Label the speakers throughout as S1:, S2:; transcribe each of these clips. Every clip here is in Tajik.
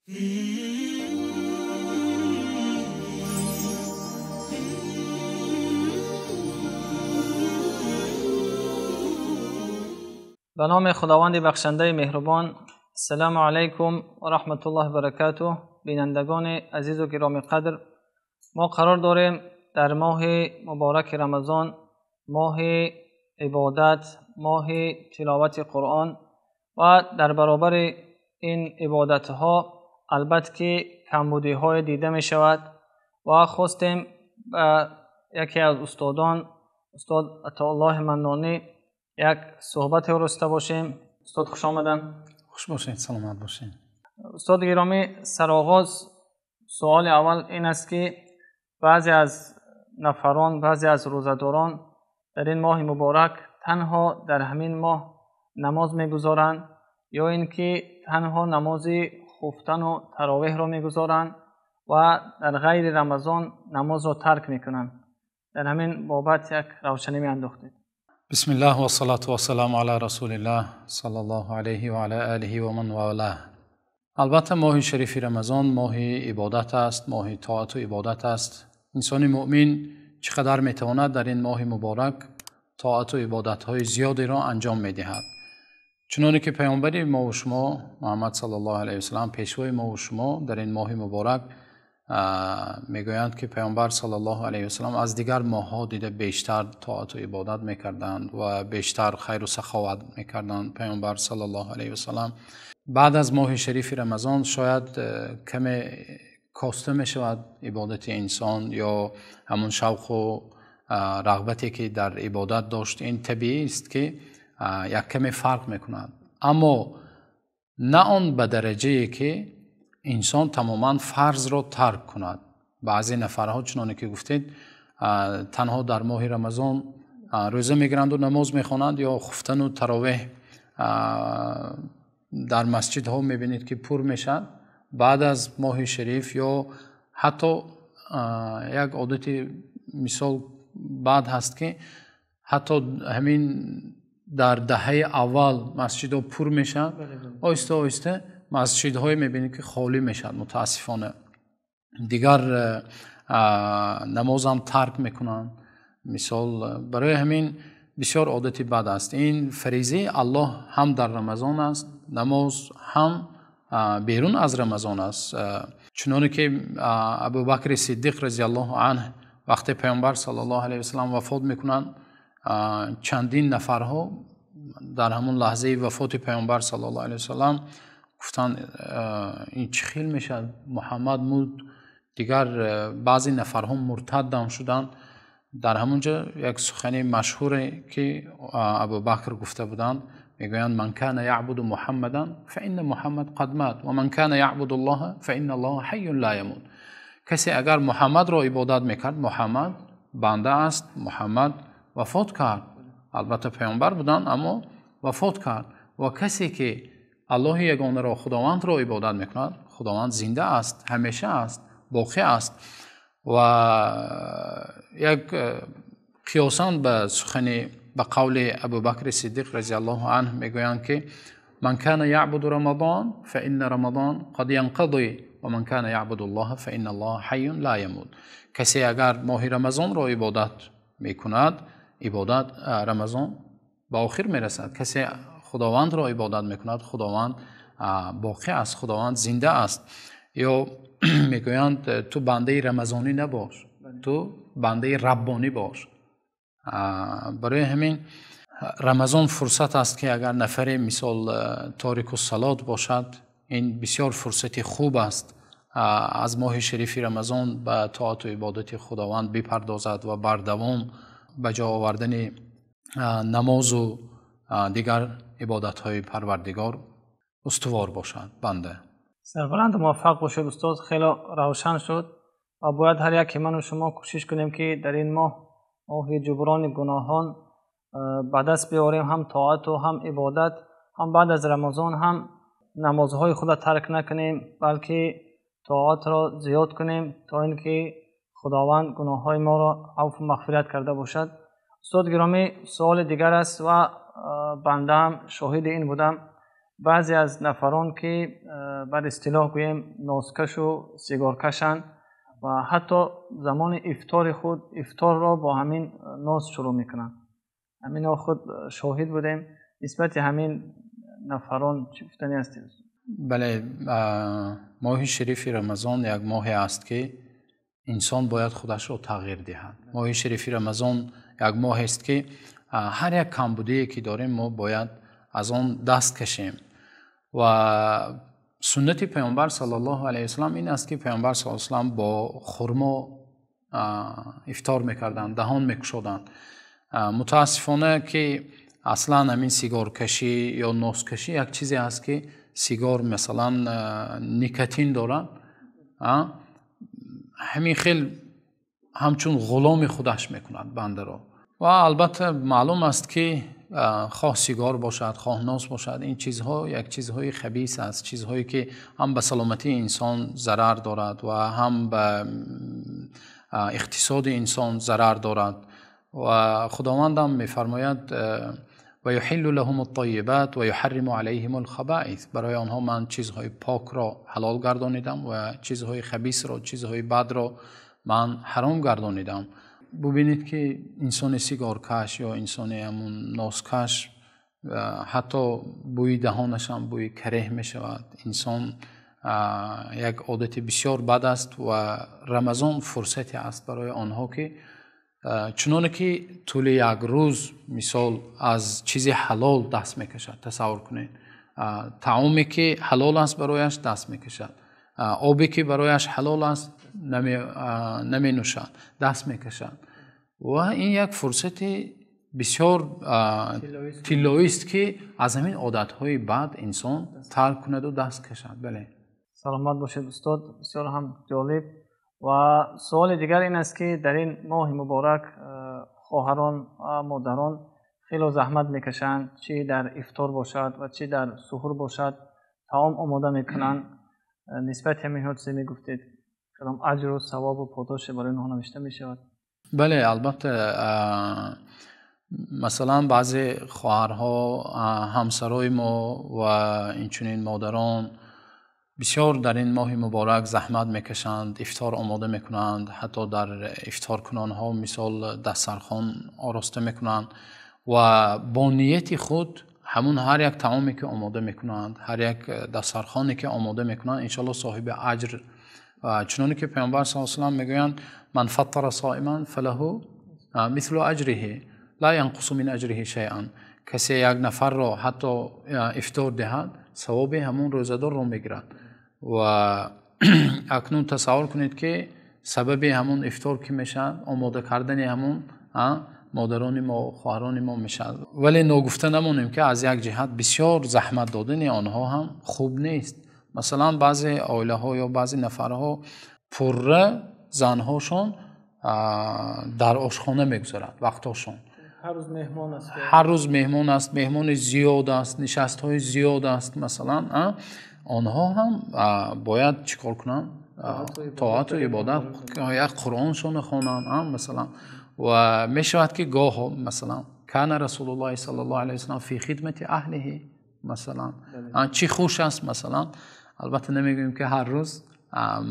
S1: به نام خداوند بخشنده مهربان. السلام علیکم و رحمت الله و برکاته. بینندگان عزیز و گرامی قدر، ما قرار داریم در ماه مبارک رمضان، ماه عبادت، ماه تلاوت قرآن و در برابر این عبادت ها البته که کمبودی های دیده می شود و خواستیم به یکی از استادان، استاد عطاالله منانی، یک صحبت رسته باشیم. استاد خوش آمدن.
S2: خوش باشید، سلامت باشید.
S1: استاد گرامی، سرآغاز سوال اول این است که بعضی از نفران، بعضی از روزه‌داران در این ماه مبارک تنها در همین ماه نماز می‌گذارند یا اینکه تنها نماز خفتن و تراویح را می‌گذارند و در غیر رمضان نماز را ترک می‌کنند. در همین بابت یک روشنی می‌انداختید.
S2: بسم الله و الصلاة و السلام علی رسول الله صلی الله علیه و علی آله و من والاه. البته ماه شریف رمضان ماه عبادت است، ماه طاعت و عبادت است. انسان مؤمن چقدر میتواند در این ماه مبارک طاعت و عبادت‌های زیادی را انجام می‌دهد. چنانکه که پیامبر ما و شما محمد صلی الله علیه و سلم، پیشوای ما و شما، در این ماه مبارک میگویند که پیامبر صلی الله علیه و سلم از دیگر ماه‌ها دیده بیشتر طاعت و عبادت میکردند و بیشتر خیر و سخاوت میکردند. پیامبر صلی الله علیه و سلم بعد از ماه شریف رمضان شاید کمی کاسته میشود عبادت انسان یا همون شوق و رغبتی که در عبادت داشت. این طبیعی است که یک کمی فرق میکند، اما نه آن به درجه که انسان تماما فرض را ترک کند. بعضی نفرها چنانه که گفتید تنها در ماه رمضان روزه میگیرند و نماز میخوانند یا خفتن و تراویح در مسجدها میبینید که پر میشن. بعد از ماه شریف یا حتی یک عادت مثال بعد هست که حتی همین در دهه اول مسجدها پر میشن، آهسته آهسته مسجدهای میبینید که خالی میشن. متاسفانه دیگر نماز هم ترک میکنن. مثال برای همین بسیار عادت بد است. این فریضه الله هم در رمضان است، نماز هم بیرون از رمضان است. چنانکه که ابوبکر صدیق رضی الله عنه وقتی پیامبر صلی الله علیه و سلم وفات میکنن، چندین نفرها در همون لحظه وفات پیامبر صلی الله علیه و سلم گفتن این چی خیل میشد، محمد مرد. دیگر بعضی نفرها مرتد هم شدند. در همونجا یک سخن مشهوره که ابوبکر گفته بودند، میگویند من کان یعبد محمدا فان محمد قد مات و من کان یعبد الله فان الله حی لا یموت. کسی اگر محمد را عبادت میکرد، محمد بنده است، محمد وفات کرد، البته پیامبر بودند اما وفات کرد. و کسی که الله یگانه را، خداوند را عبادت میکند، خداوند زنده است، همیشه است، باقی است. و یک قیاساً به سخن، به قول ابوبکر صدیق رضی الله عنه میگویند که من کان یعبد رمضان فان رمضان قد ینقضی و من کان یعبد الله فان الله حی لا یموت. کسی اگر ماه رمضان را عبادت میکند، عبادت رمضان به آخر میرسد. کسی خداوند را عبادت میکند، خداوند باقی است، خداوند زنده است. یا میگویند تو بنده رمضانی نباش، تو بنده ربانی باش. برای همین رمضان فرصت است که اگر نفر مثال تارک الصلات باشد، این بسیار فرصت خوب است از ماه شریف رمضان به طاعت و عبادت خداوند بپردازد و بردوام به جا آوردن نماز و دیگر عبادت‌های پروردگار استوار باشد. بنده
S1: سربلند موفق باشید استاد. خیلی روشن شد و باید هر یک من و شما کوشش کنیم که در این ماه، ماه جبران گناهان، به دست بیاریم، هم طاعت و هم عبادت، هم بعد از رمضان هم نمازهای خود را ترک نکنیم، بلکه طاعت را زیاد کنیم تا اینکه خداوند گناههای ما را عفو و مغفرت کرده باشد. استاد گرامی، سوال دیگر است و بنده هم شاهد این بودم. Баъзе аз нафарон ки бар истилоҳ гӯем нозкашу сигоркашанд ва ҳатто замони ифтори худ ифторро бо ҳамин ноз шурӯъ мекунанд. Ҳаминҳо худ шоҳид будем. Нисбати ҳамин нафарон чӣ гуфтанӣ ҳастед?
S2: Бале, моҳи шарифи Рамазон як моҳе аст ки инсон бояд худашро тағйир диҳад. Моҳи шарифи Рамазон як моҳест ки ҳар як камбудие ки дорем мо бояд аз он даст кашем. Ва суннати Паёмбар саллаллоҳу алайҳи васаллам ин аст ки Паёмбар саллаллоҳу алайҳи васаллам бо хурмо ифтор мекарданд, даҳон мекушоданд. Мутаассифона ки аслан ҳамин сигоркашӣ ё нозкашӣ як чизе аст ки сигор масалан никотин дорад, ҳамин хел ҳамчун ғуломи худаш мекунад бандаро. Ва албатта маълум аст ки хоҳ сигор бошад, хоҳ ноз бошад, ин чизҳо як чизҳои хабис аст, чизҳое ки ҳам ба саломатии инсон зарар дорад ва ҳам ба иқтисоди инсон зарар дорад. Ва Худованд ҳам мефармояд: ва юҳиллу лаҳумут-таййибат ва юҳарриму алайҳимул-хабаис. Барои онҳо ман чизҳои покро ҳалол гардонидам ва чизҳои хабисро, чизҳои бадро ман ҳаром гардонидам. Бубинед ки инсони сигоркаш ё инсони ҳамун нозкаш ҳатто бӯи даҳонаш ҳам бӯи кареҳ мешавад. Инсон як одати бисёр бад аст ва Рамазон фурсате аст барои онҳо ки чуноне ки тӯли як рӯз мисол аз чизи ҳалол даст мекашад, тасаввур кунед, таоме ки ҳалол аст барояш даст мекашад, обе ки барояш ҳалол аст наменӯшад, даст мекашад. Ва ин як фурсати бисёр тиллоист ки аз ҳамин одатҳои бад инсон тарк кунад ва даст кашад. Бале,
S1: саломат бошед устод, бисёр ҳам ҷолиб. Ва суоли дигар ин аст ки дар ин моҳи муборак хоҳарон ва модарон хеле заҳмат мекашанд, чӣ дар ифтор бошад ва чӣ дар суҳур бошад, таом омода мекунанд. Нисбати ҳамин ҳодиса мегуфтед, кадом аҷру савобу подоше барои онҳо навишта мешавад?
S2: Бале, албатта, масалан баъзе хоҳарҳо, ҳамсарои мо ва инчунин модарон бисёр дар ин моҳи муборак заҳмат мекашанд, ифтор омода мекунанд, ҳатто дар ифторкунонҳо мисол дастархон ороста мекунанд ва бо нияти худ ҳамун ҳар як таоме ки омода мекунанд, ҳар як дастархоне ки омода мекунанд, иншоаллоҳ соҳиби аҷр. Чуноне ки Паёмбар саллаллоҳу алайҳи васаллам мегӯянд: ман фаттара соиман фалаҳу мислу аҷриҳи ла янқусу мин аҷриҳи шайъан. Касе як нафарро ҳатто ифтор диҳад, савоби ҳамун рӯзадорро мегирад. Ва акнун тасаввур кунед ки сабаби ҳамун ифтор ки мешавад, омода кардани ҳамун модарони мо, хоҳарони мо мешавад. Вале ногуфта намонем ки аз як ҷиҳат бисёр заҳмат додани онҳо ҳам хуб нест. Масалан баъзе оилаҳо ё баъзе нафарҳо пурра занҳошон дар ошхона мегузарад вақтҳошон.
S1: Ҳар рӯз меҳмон аст.
S2: Ҳар рӯз меҳмон аст, меҳмони зиёд аст, нишастҳои зиёд аст. Масалан онҳо ҳам бояд чӣ кор кунанд? Тоату ибодат, як Қуръоншонро хонанд масалан. Ва мешавад ки гоҳо масалан кана Расулуллоҳи саллаллоҳу алайҳи васаллам фи хидмати аҳлиҳи масалан чӣ хуш аст масалан. Албатта намегӯем ки ҳар рӯз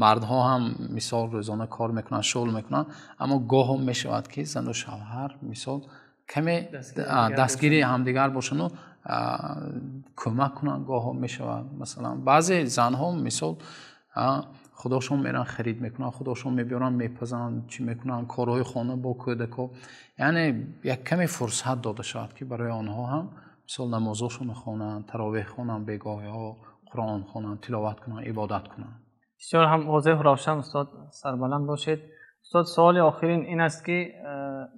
S2: мардҳо ҳам мисол рӯзона кор мекунанд, шуғл мекунанд, аммо гоҳо мешавад ки зану шавҳар мисол каме дастгири ҳамдигар бошанд ва кӯмак кунанд. Гоҳо мешавад масалан баъзе занҳо мисол худошон меранд харид мекунанд, худошон мебиёранд, мепазанд, чӣ мекунанд, корҳои хона бо кӯдако. Яъне як каме фурсат дода шавад ки барои онҳо ҳам мисол намозошонро хонанд, таровеҳ хонанд, бегоҳиҳо Қуръон хонанд, тиловат кунанд, ибодат кунанд.
S1: Бисёр ҳам возеҳ равшан устод, сарбаланд бошед. Устод, суоли охирин ин аст ки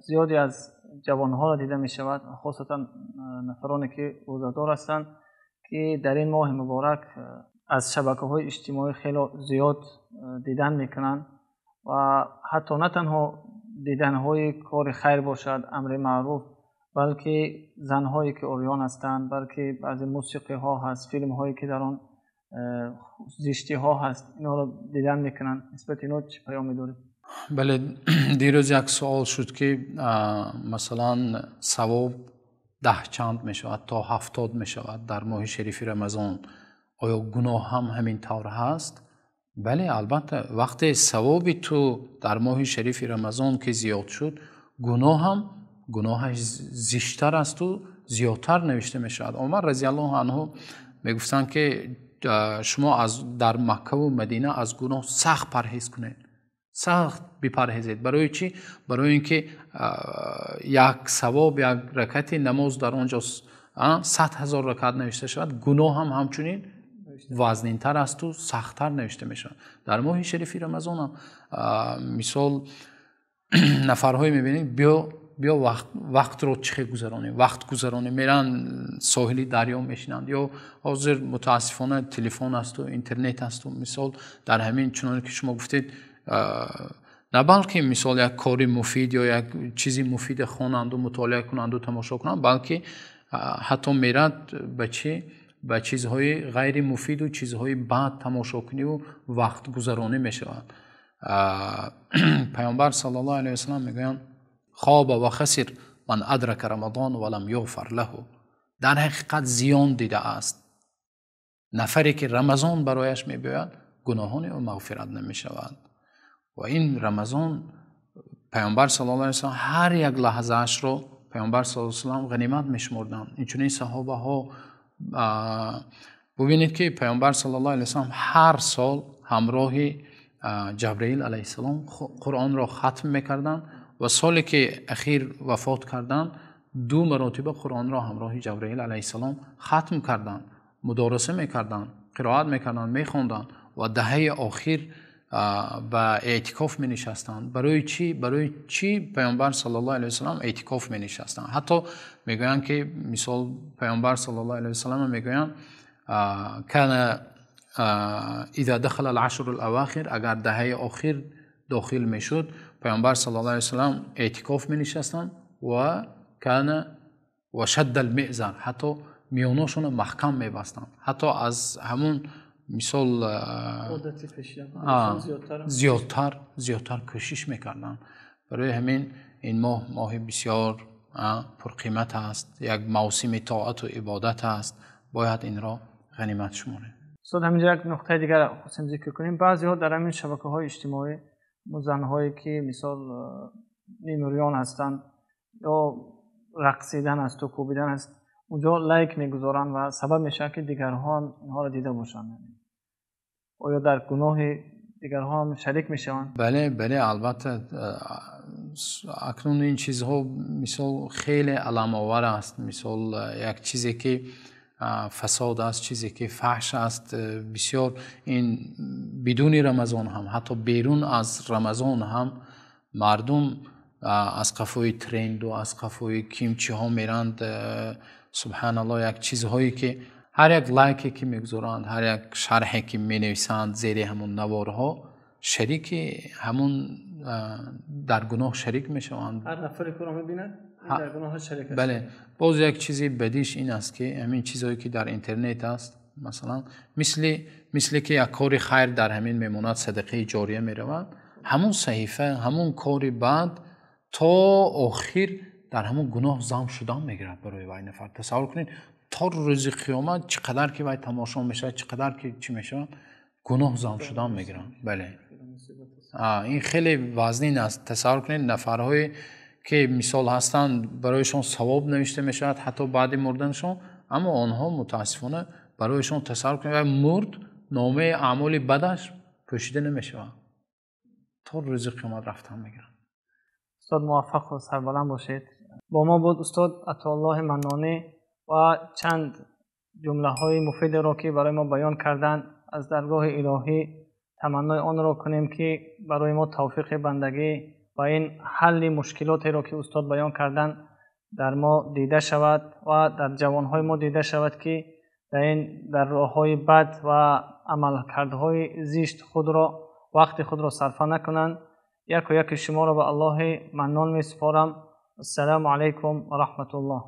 S1: зиёде аз ҷавонҳоро дида мешавад, хусусан нафароне ки рӯзадор ҳастанд, ки дар ин моҳи муборак аз шабакаҳои иҷтимоӣ хеле зиёд дидан мекунанд ва ҳатто на танҳо диданҳои кори хайр бошад, амри маъруф, балки занҳое ки урён ҳастанд, балки баъзе мусиқиҳо ҳаст, филмҳое ки дар он зиштиҳо ҳаст, инҳоро дидан мекунанд. Нисбат инҳо чӣ паёме доред?
S2: Бале, дирӯз як суол шуд ки масалан савоб 10 чанд мешавад то 70 мешавад дар моҳи шарифи Рамазон. Оё гуноҳ ҳам ҳамин тавр ҳаст? Бале, албатта. Вақте савоби ту дар моҳи шарифи Рамазон ки зиёд шуд, гуноҳ ҳам гуноҳаш зиштар аст ва зиёдтар навишта мешавад. Умар разияллоҳу анҳу мегуфтанд ки шумо аз дар Макка ва Мадина аз гуноҳ сахт парҳез кунед, сахт бипарҳезед. Барои чӣ? Барои инки як савоб, як ракъати намоз дар он ҷо 100,000 ракъат навишта шавад, гуноҳ ҳам ҳамчунин вазнинтар аст ва сахттар навишта мешавад. Дар моҳи шарифи Рамазон ҳам мисол нафарҳое мебинед, биё вақтро чӣ гузаронем, вақт гузаронем, меран соҳили дарё мешинанд, ё ҳозир мутаассифона телефон аст ва интернет аст ва мисол дар ҳамин чуноне ки шумо гуфтед, на балки мисол як кори муфид ё як чизи муфид хонанд ва мутолиа кунанд ва тамошо кунанд, балки ҳатто мерад ба чӣ? Ба чизҳои ғайри муфид ва чизҳои бад тамошо кунӣ ва вақт гузаронӣ мешавад. Паёмбар саллаллоҳу алайҳи васаллам мегӯянд: хоба ва хасир ман адрака рамазон ва лам юғфар лаҳу. Дар ҳақиқат зиён дидааст нафаре ки Рамазон барояш мебиёяд, гуноҳони ӯ мағфират намешавад. Ва ин Рамазон паёмбар саллаллоҳу алайҳи васаллам ҳар як лаҳзаашро паёмбар саллаллоҳу алайҳи васаллам ғанимат мешумурданд. Инчунин саҳобаҳо, бубинед ки паёмбар саллаллоҳу алайҳи васаллам ҳар сол ҳамроҳи Ҷабраил алайҳиссалом Қуръонро хатм мекарданд ва соле ки ахир вафот карданд, 2 маротиба Қуръонро ҳамроҳи Ҷабраил алайҳиссалом хатм карданд, мудороса мекарданд, қироат мекарданд, мехонданд ва даҳаи охир ба эътикоф менишастанд. Барои чӣ? Барои чӣ паёмбар саллаллоҳу алайҳи васаллам эътикоф менишастанд? Ҳатто мегӯянд ки мисол паёмбар саллаллоҳу алайҳи васаллам мегӯянд: кана иза дахала ал-ашр ал-авохир, агар даҳаи охир дохил мешуд, паёмбар саллаллоҳу алайҳи васаллам эътикоф менишастанд ва кана ва шадда ал-миъзар, ҳатто миёнашонро маҳкам мебастанд. Ҳатто аз ҳамун мисол зиёдтар кӯшиш мекарданд. Барои ҳамин ин моҳ моҳи бисёр пурқимат аст, як мавсими тоат ва ибодат аст, бояд инро ғанимат шуморем.
S1: Устод, ҳаминҷо як нуқтаи дигар хостем зикр кунем. Баъзеҳо дар ҳамин шабакаҳои иҷтимоӣ занҳое ки мисол нимурён ҳастанд ё рақсидан аст ва кӯбидан аст, онҷо лайк мегузоранд ва сабаб мешавад ки дигарҳо ҳам инҳоро дида бошанд. Оё дар гуноҳи дигарҳо ҳам шарик мешаванд?
S2: Бале, бале, албатта. Акнун ин чизҳо мисол хеле аламовар аст. Мисол як чизе ки фасод аст, чизе ки фаҳш аст, бисёр ин бидуни Рамазон ҳам, ҳатто берун аз Рамазон ҳам мардум аз қафои тренду аз қафои кимчиҳо меранд. Субҳаналлоҳ, як чизҳое ки ҳар як лайке ки мегузоранд, ҳар як шарҳе ки менависанд зери ҳамон наворҳо, шарики ҳамон дар гуноҳ шарик мешаванд.
S1: Ҳар нафаре ки онро мебинад дар гуноҳ шарик аст.
S2: Бале. Боз як чизи бадиш ин аст ки ҳамин чизҳое ки дар интернет аст, масалан мисли ки як кори хайр дар ҳамин мемонад, садақаи ҷория меравад, ҳамон саҳифа, ҳамон кори бад то охир дар ҳамон гуноҳ зам шудан мегирад барои вай нафар. Тасаввур кунед то рӯзи қиёмат чӣ қадар ки вай тамошо мешавад, чӣ қадар ки чӣ мешавад, гуноҳ зам шудан мегирад. Бале, ин хеле вазнин аст. Тасаввур кунед нафарҳое ки мисол ҳастанд, барояшон савоб навишта мешавад ҳатто баъди мурданашон, аммо онҳо мутаассифона барояшон тасаввур кунед вай мурд, номаи аъмоли бадаш пӯшида намешавад, то рӯзи қиёмат рафтан мегирад.
S1: Устод, муваффақ ва сарбаланд бошед. Бо мо буд устод Атоуллоҳ Маннонӣ ва чанд ҷумлаҳои муфидеро ки барои мо баён карданд. Аз даргоҳи илоҳӣ таманнои онро кунем ки барои мо тавфиқи бандагӣ ва ин ҳалли мушкилотеро ки устод баён карданд дар мо дида шавад ва дар ҷавонҳои мо дида шавад ки дар роҳҳои бад ва амалкардҳои зишт худро, вақти худро сарфа накунанд. Яку яки шуморо ба Аллоҳи Маннон месупорам. Ассалому алайкум ва раҳматуллоҳ.